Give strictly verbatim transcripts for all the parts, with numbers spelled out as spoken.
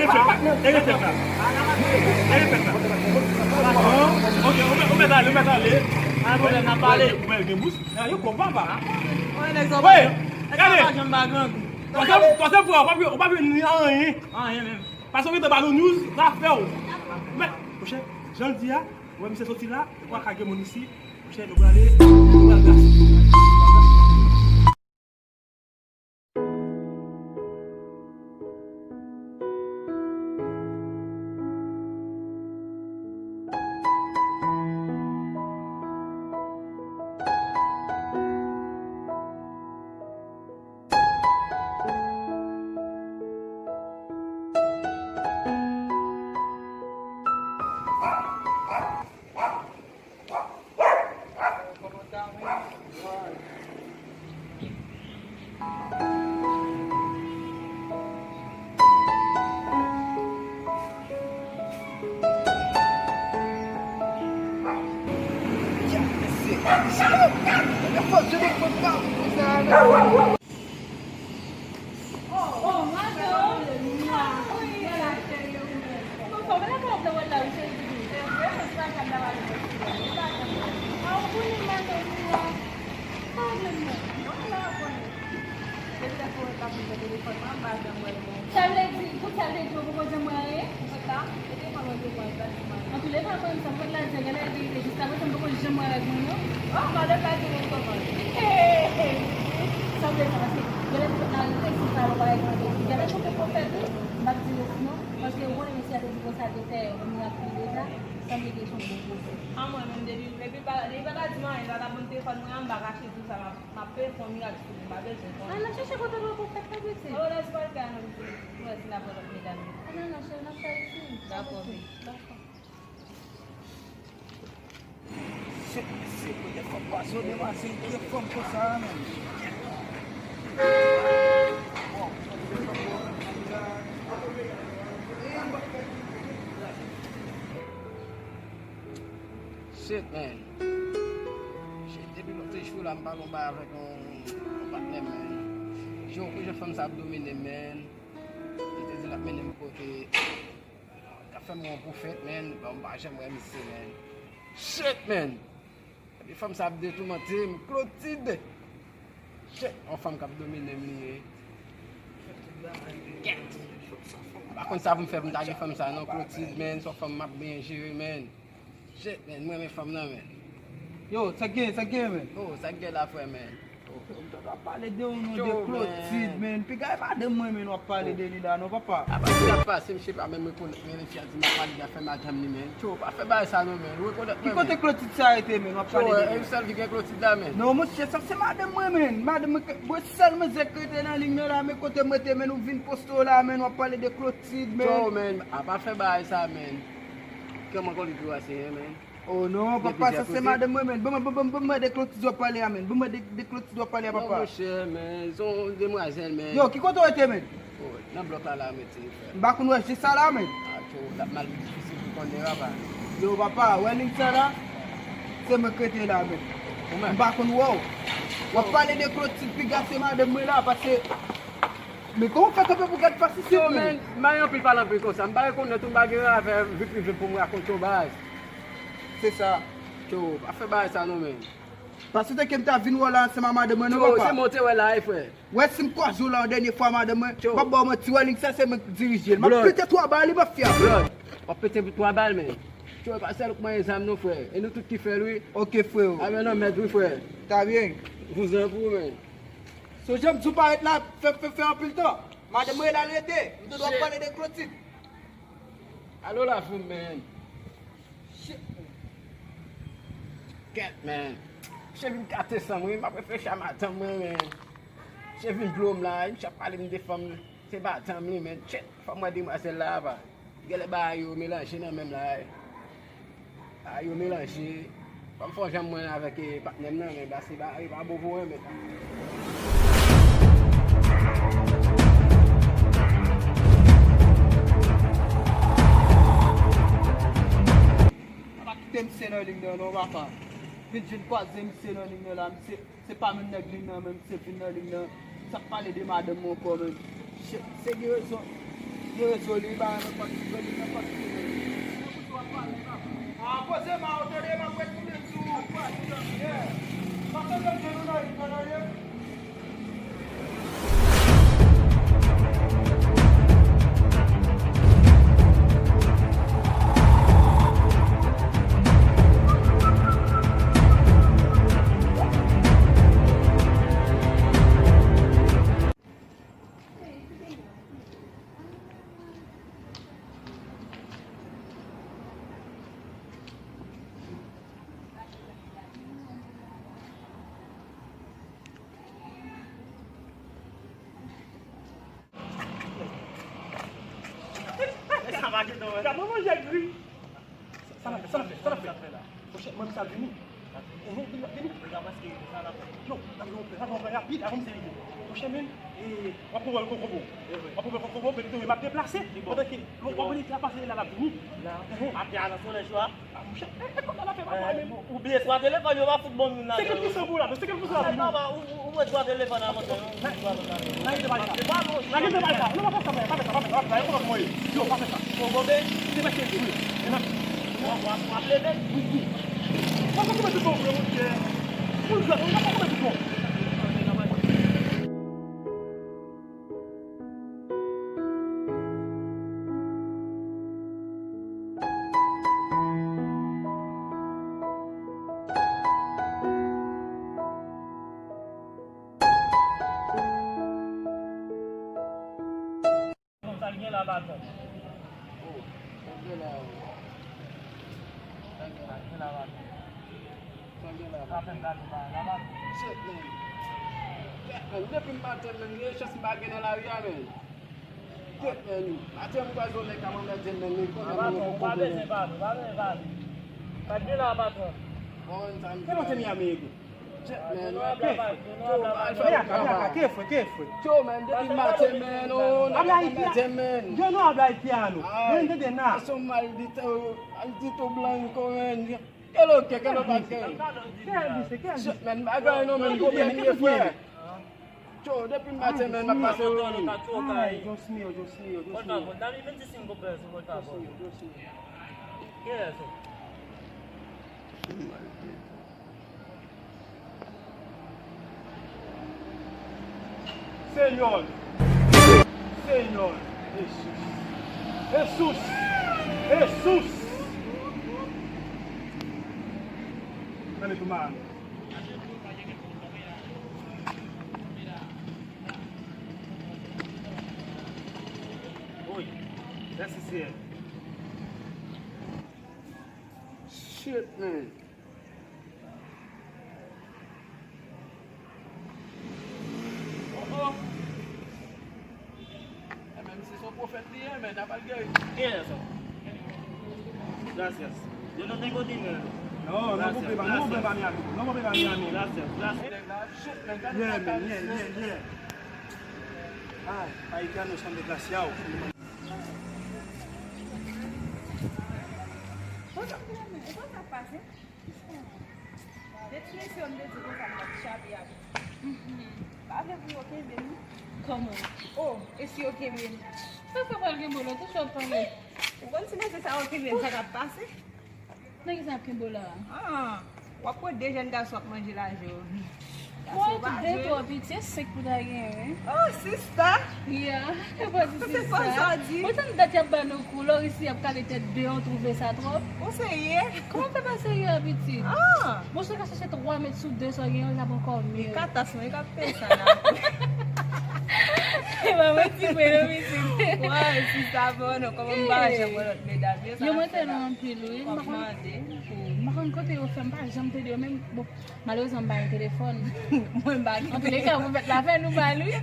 Dèyè tèt la. Dèyè tèt la. Bon, ok, ou mèt, ou mèt ale, ou mèt ale. Pa gen pwoblèm, n ap pale. Ou wè, gen bous. Nan, yo konpa pa. Wè, gade. Twazèm, twazèm fwa, ou pa vle, ou pa vle ni anyen. Anyen menm. Paske ou gentan ba nou news, n a fè w. Men, monchè, jan l di a, ou wè misye soti la, ou pa ka gen moun isi. Monchè, nou prale, nou pral gase. Sa vle di, pou sa vle di, ou poko janm wè anyen? Antouleka, mwen, sa fèt la, di, genlè verite, jiskaprezan, m poko janm wè règ mwen, non. Oh, madanm la di mwen kòman? Sa vle di, paske genlè fèt la rive, si sa yo pa règ mwen, genlè kote pwofèt, wi, m ap di yo, non, paske ou konnen mesye a te di konsa, te fè yon mirak pou li deja, sa vle di, se yon bon pwofèt. A mwen menm, depi, depi pa, depi pa ta di m anyen, pa ta ban m telefòn mwen an, m pa kache di w sa, m ap M ap peye fon mirak sou li, m pa bezwen konnen. Ann al chèche kote lòt pwofèt la, pitit. Oh, lè se pa l ka, non, pitit. Nou wè si n ap wè lòt medam yo. Ann al non, cheri, n ap fè isi. Dakò, baby. Dakò. Shit, mesye, kote fanm pase, w depanse, ki fanm konsa a, menm? Shit, man. Shit, depi lòt jou la, m pale yon bagay avèk yon, yon patnè m, man. Yo, kou jan fanm sa ap domine m, man. Li te di l ap mennen m kote, l ap fè m wè yon pwofèt, man. Bon, m pa janm wè misye, man. Shit, man. Epi fanm sa ap detoumante m, Clotilde. Shit, yon fanm k ap domine m li ye. Kèt. M pa konn sa pou m fè pou m ta gen fanm sa non, Clotilde, man, se yon fanm m ap byen jere, man. Shit, man, m renmen fanm nan, man. Yo, sa k gen, sa k gen, man? Oh, sa k gen la, frè, man? Oh, m t ap pale de yon non de Clotilde, man. Piga e madanm mwen, man, w ap pale de li la, non, papa. Apa, sa k ap pase, misye pa menm rekonèt mwen, men fi a di m ap pale de afè madanm li, man. Tjo, pa fè bagay sa non, man. Ou rekonèt mwen, man. Ki kote Clotilde sa rete, man? W ap pale de li. Tjo, e sèl ki gen Clotilde la, man. Non, monchè, sa se madanm mwen, man. Madanm mwen, mwen sèl manzè k rete nan liy nan la, men kote m rete, man, ou vin poste w la, man, w ap pale de Clotilde, man. Tjo, man, a pa fè bagay sa, man. Kè mwen konn li pi wase, man. Oh non, papa, sa se madanm mwen, man. Ban mwen, ban mwen, ban mwen de Clotilde w ap pale a, man. Ban mwen de, de Clotilde w ap pale a, papa. Non, monchè, man, se yon demwazèl, man. Yo, ki kote w rete, man? Oh, nan blòk la, la, m rete, frè. M pa konn wè je sa la, man. Ah, tjo, l ap mal difisil pou konnen, papa. Yo, papa, wè liy sa la? Se mwen k rete la, man. Ou menm? M pa konn wè w. W ap pale de Clotilde, piga se madanm mwen la, paske, men kòman w fè kanpe pou gad fasisib, man? Yo, man, m pa gen anpil pale anpil konsa. M pa rekonèt ou, m pa gen afè vi prive pou m rakonte w, baz. Se sa. Tjo, pa fè bagay sa non, man. Paske te ke m ta vin wè w la ansanm a madanm mwen non, papa. Tjo, se mwen w te wè la, wi, frè. Wè si m kwaze w la yon dènye fwa, madanm mwen, m p ap ba w manti, wè liy sa se mwen k dirije l. M ap pete twa bal, li p ap fyab. Blood, w ap pete twa bal, man. Tjo, e pa sèl ou k manyen zam non, frè. E nou tout ki fè l, wi. Ok, freo. A men nan mèd, wi, frè. Ta byen. Vouzan pou ou, man. So jan m di w parèt la, fè, fè, fè anpil tan. Madanm mwen la l rete. M te dwe ap pale de Clotilde. Alo la, fout, man. Shit, man. Kèt, man. Misye vin gate san m, wi. M ap reflechi a madanm mwen, man. Misye vin blo m la. Misye ap pale m de fanm. Se madanm li, man. Shit, fò m wè demwazèl la, apa. Genlè bagay yo melanje nan men m la, wi. Bagay yo melanje. Fò m fè yon jan mwen avèk, eh, patnè m nan, men ba se bagay pa bon pou mwen, men. Pa kite misye nan liy nan non, papa. Vin jwenn kwaze misye nan liy nan la, misye. Se pa menm nèg liy nan, men misye vin nan liy nan. Sa ap pale de madanm mwen ankò, men. Shit, misye gen rezon. Mwen sou li, ba, nan pati, nan pati. Ah, poze ma, ou tande, m ap retounen sou ou. Yeah. Pase nan je nou nan lit, tande. Sa va gentan, wè. Gade manzè gri. Sa n ap fè, sa n ap fè, sa n ap fè? Monchè, mwen, m sa vini. Ehe, vini, vini. Yo, n ap fè yon plen, n ap fè yon plen rapid avan m serye. Monchè, men, e, w ap pran kokobo. W ap pran kokobo, men m ap deplase. Pandan ke w ap vini, la pase la, l ap vini. Ehe. Atè a nan solèy cho a. Ah, monchè, e, e, kòman l ap fè, papa, men? Ou bliye twa telefòn, yo pa fout bon moun la. Senkant pou san pou la, senkant pou san pou la. Papa, ou, ou, ou wè twa telefòn avan, non? N a gen de bagay sa. N a gen de bagay sa. Non, pa fè sa, pa fè sa, pa fè sa, pa fè sa. Yo, pa fè sa. Bon, bon, ben. Te mèt se tou. W ap, w ap, w ap leve? Wi, wi. Mwen pa koupe tout bon, frè, monchè. Pou l jwèt, mwen pa koupe tout bon. Sa l gen la, patwon? Oh, sa l gen la, wi. Sa l gen la, patwon? Sa l gen la, patwon? Sa fè m gade pa la, patwon. Shit, man. Shit, man. Depi maten, man, gen chans m pa gen nan lari a, man. Shit, man. Maten, m kwaze yon nèg k ap anmède m, man, men konnen, man, mwen poko konnen. Pa bezwen pale, pa bezwen pale. Sa l gen la, patwon? Bon, sa m di la. Kè monte Miami, ego. Shit, man. Yo, man, depi maten, man, oh, nèg la maten, man. Yo, nou habla haitiano. Ay, ese maldito, maldito blanco, man. Qué lo que, qué lo que. Shit, man, bagay non, man, gwo byen ye, frè. Yo, depi maten, man, m ap pase yo. Ay, Dios mío, Dios mío, Dios mío. Por favor, dame veinticinco pesos, por favor. Dios mío, Dios mío. ¿Qué es eso? Señor, Señor, Jesus, Jesus, Jesus. Dale tu mano. Uy, mèsi Seyè. Shit, man. Oh, oh. E menm si se yon pwofèt li ye, men n ap al geri. Kiyès? Gracias. Yo no tengo dinero. No, no problema, no problema, mi amigo. No problema, mi amigo. Gracias, gracias. Nèg la ap chouk, men gade kaka misye. Yeah, man, yeah, yeah, yeah. Ay, haitiano son desgraciados. Bonjou, granmè. E konsa k pase? De ti mesye yo m te di konsa m t ap chape avèk. Mhm. Pa vle pou yo kenbe m. Kòman? Oh, e si yo kenbe m? Sa sa pral kenbe w la, tout sa w ap pale. Ou konn ti mesye sa yo kenbe m, sa k ap pase? Nan ki sa ap kenbe w la? Ah, w ap wè de jèn gason ap manje lajan yo. Mwen tou de twa piti, e senk pou ta gen, wi. Oh, sista! Yeah, e pa di sista. Se pa sa w di. Mwen tann dat y ap ba nou kou, lò isi y ap kale tèt deyò, w twouve sa twòp. Ou serye? Kòman w fè pa serye a, pitit? Ah! Bon, si w ka chèche twa mèt sou de sa w gen yo, l ap ankò mye. E katas mwen, e k ap fè sa la. E pa manti vre non, pitit. Wè, sista, bon, non, kòman m pa janm wè lòt medam yo, sa ap fè la. Yo mwen te non anpil, wi. M pa konn. M pa konn kote yo fè, m pa janm tande yo menm. Bon, malerezman, m pa gen telefòn. Mwen m pa gen. Antouleka, pwofèt la fè nou mal, wi.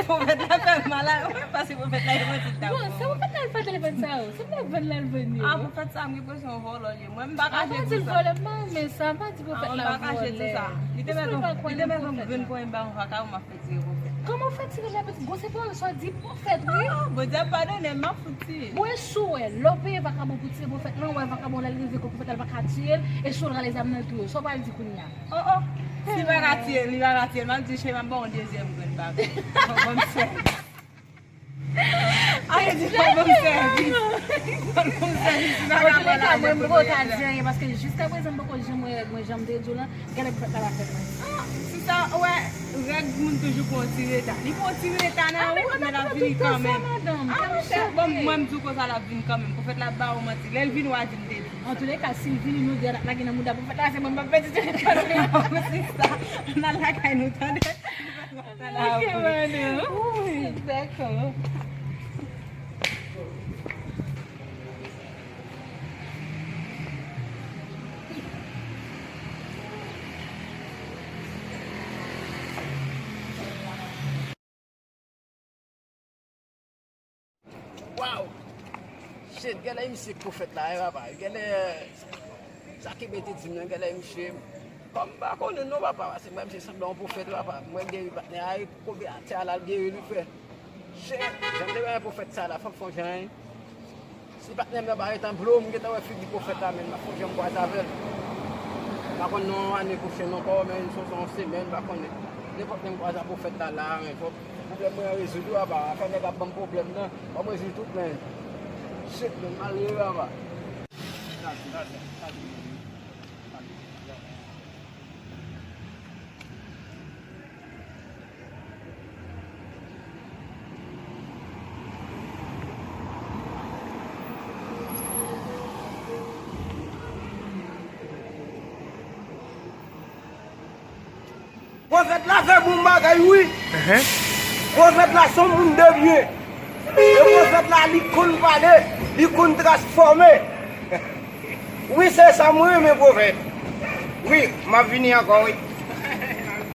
Pwofèt la fè m mal, wi, paske pwofèt la gen manti l t ap fè. Bon, se pwofèt la al fè telefòn sa yo. Se m t ap vann la l vann yo. Ah, pwofèt sa, m gen enpresyon vòlò l ye. Mwen, m pa kache di sa. Ah, pa di l vòlè, m pa renmen sa, m pa di pwofèt la vòlè. Ah, m pa kache di sa. Li te mèt yon, li te mèt yon grenn konyen ba m, vwaka yo, m ap fè tire pwofèt. Kòman w fè tire l la, pitit? Gwo se pawòl sa w di pwofèt, wi. Ah, Bondye ap padone m, m ap fout tire. Bon, e si w wè, lè w peye vakabon pou tire pwofèt lan, w wè vakabon la, li rive kot pwofèt la, l pa ka tiye l, e si w rale zam nan touye l, sa w pral di kounye a? Oh, oh. Si l pa ka tiye l, li pa ka tiye l, m ap di, cheri, m ap ba w yon dezyèm grenn baton. Bon, bon, m sèl. A Di pa ban m sèvis. Pa ban m sèvis. Nan ka pa la, mwen poko ka di anyen, paske jiska prezan m poko janm wè règ mwen jan m te di w lan. Gade pwofèt la pa fè mwen. Ah, sista, ou wè, règ moun toujou pran ti reta. Li pran ti reta nan wout, men l ap vini kanmenm. Ah, monchè, bon, mwen m di w konsa l ap vin kanmenm. Pwofèt la ap ba ou manti. Lè l vini, w a di m te di. Antouleka, si l vini, nou de a n ap lage nan mouda pwofèt la, se mwen m p ap pèdi telefòn mwen. Sista, n al lakay nou, tande? Ok, madam. Wi, dakò. Waw! Shit, genlè misye k pwofèt la, wi, papa. Genlè, sa Kebe te di m nan, genlè misye, kòm m pa konnen non, papa, paske mwen, misye sanble yon pwofèt, papa. Mwen geri patnè a, e koube atè a la, l geri li fè. Shit, jan m te wè pwofèt sa la, fò m fè yon jan, wi. Si patnè m nan pa ret an blo, m gentan wè figi pwofèt la, men m pa konn jan m kwaze avè l. M pa konn nan ane pwochèn ankò, men se yon semèn, m pa konnen. Nenpòt lè m kwaze ak pwofèt la, la, men fò pwoblèm mwen rezoud wi, papa. Afè nèg ap ban m pwoblèm nan, fò m rezoud tout, men. Shit, men m al rele, papa. Pwofèt la fè bon bagay, wi. Pwofèt la se yon moun de byen. E pwofèt la, li konn pale, li konn transfòme. Wi, se sa mwen renmen pwofèt. Wi, m ap vini ankò, wi.